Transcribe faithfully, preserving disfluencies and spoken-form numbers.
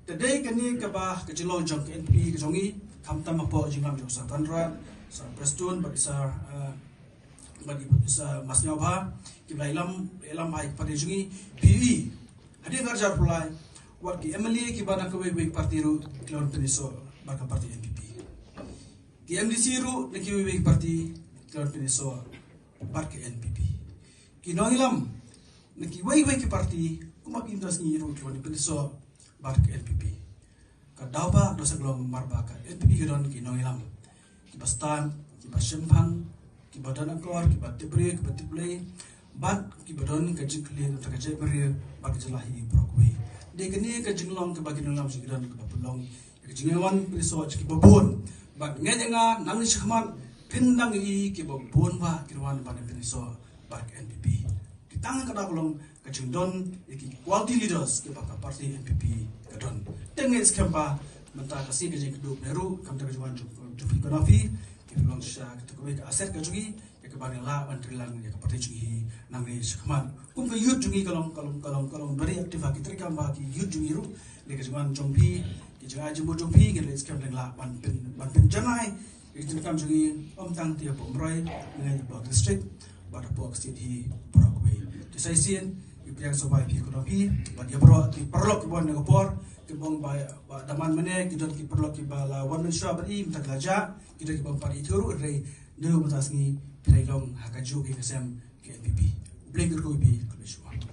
Te dei kane kaba ka jinglong jong ka N P P ka jong ngi, khamtam hapoh jingïalam jong Sir Conrad, Sir Prestone, bad Sir, eh, bad Sir Masniawbha, kiba la ïalam, ïalam bha ïa ka party jong ngi, P U E. Hadien ka arhajar arphew lai, wat ki M L A kiba na kawei kawei ka party ruh, ki la wan pynïasoh bad ka party N P P. Ki M D C ruh na kiwei kiwei ki party ki la wan pynïasoh bad ka N P P. Ki nongïalam na kiwei kiwei ki party, kumba ki MDC ruh ki la wan pynïasoh bad ka N P P. Ka daw ba ka dohsah ka long namar ba ka N P P ka don ki nongïalam kiba stad, kiba shemphang, kiba don akor, kiba tip briew, kiba tip Blei, bad kiba don ka jingkylli na ka jaitbynriew bad ka jylla hi baroh kawei. Dei kane ka jinglong kaba ki nongïalam jong ngi ki don, kaba pynlong ïa ka jingwan pynïasoh jong kiba bun. Bad nga, nga, nangne shakhmat phin dang ïohi kiba bun ba kin wan ban pynïasoh bad ka N P P. Te tang ka daw ka long ka jingdon ïa ki quality leaders kiba ka party N P P ka don. Te nga ngeit skhem ba mynta ka sngi ka jingkyrduh ne ruh, khamtam ka jingwan jong, jong phi, kano phi, ki pynlong shisha kata kawei ka asset ka jong ngi, ïa kaba ngin lah ban trei lang ïa ka party jong ngi nangne shakhmat. Kum ka youth jong ngi ka long, ka long, ka long, ka long very active ha ki treikam ba ki youth jong ngi ruh. Dei ka jingwan jong phi, ki jingai jingmut jong phi, ngin leit skhem leit lah ban pyn, ban pynjanai ïa ki treikam jong ngi, ym tang te hapoh Umroi, ngi ngi hapoh district, bad hapoh ka state hi baroh kawei. Te sa shisien ngi pdiang sngewbha ïa phi kano phi, bad ïa baroh ki paralok kiba wan ha ka por, kiba ong ba, ba da man mynne ki don ki paralok kiba la wan mynshuwa bad i, mynta ki la jah, ki don kiba ym pat ithuh ruh, hynrei naduh mynta sngi phi la long ha kajuh ka ïing ka sem ka N P P. U Blei un kyrkhu ïa phi, khublei shibun.